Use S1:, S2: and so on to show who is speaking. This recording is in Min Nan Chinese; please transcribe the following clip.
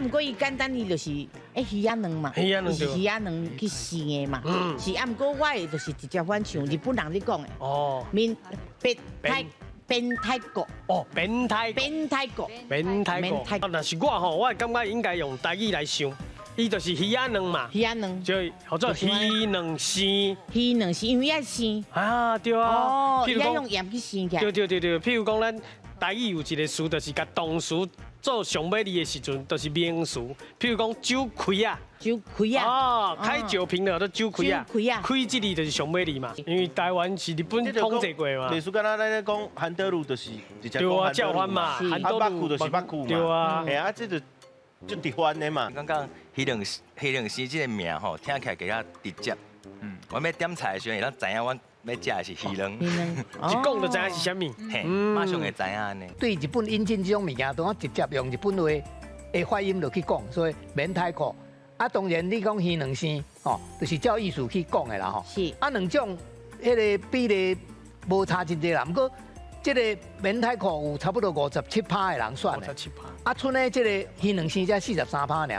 S1: 啊，毋過伊簡單，伊就是魚仔卵嘛，
S2: 魚仔卵。
S1: 是魚仔卵去生的嘛。是啊，毋過我的就是直接反像日本人咧講的。明變太變太國。
S2: 哦，變態。
S1: 變太國。
S2: 變太國。啊，若是我吼，我會感覺應該用台語來想，伊就是魚仔卵嘛。
S1: 魚仔卵。
S2: 就叫做魚卵生。
S1: 魚卵生，因為愛生。
S2: 啊，對啊。
S1: 哦，伊愛用鹽去生起來。
S2: 對對對對，譬如講咱台語有一個詞，就是共動詞做上尾字的時陣，就是名詞。譬如講酒開啊。
S1: 酒開啊。
S2: 哦，開酒瓶的都酒開啊。
S1: 酒開啊。
S2: 開這字就是上尾字嘛，因為台灣是日本統治過嘛。
S3: 類似敢若咱咧講韓德魯就是直接
S2: 對啊，照翻嘛。
S3: 啊，目睭就是目睭嘛。
S2: 對啊。
S3: 嘿啊，這就就直翻的嘛。
S4: 感覺魚卵生這個名吼，聽起來比較直接。我欲點菜的時陣，會當知影阮欲食的是魚卵。
S2: 一講就知影是啥物。
S4: 嘿，馬上會知影按呢。
S5: 對日本引進這種物件，都直接用日本話的發音落去講，所以明太子。啊，當然你講魚卵生，吼，就是照意思去講的啦，吼。啊，兩種彼个比例無差真濟啦，毋過這个明太子有差不多57趴的人選的。
S2: 57趴。
S5: 啊，賰呢這个魚卵生才43趴爾。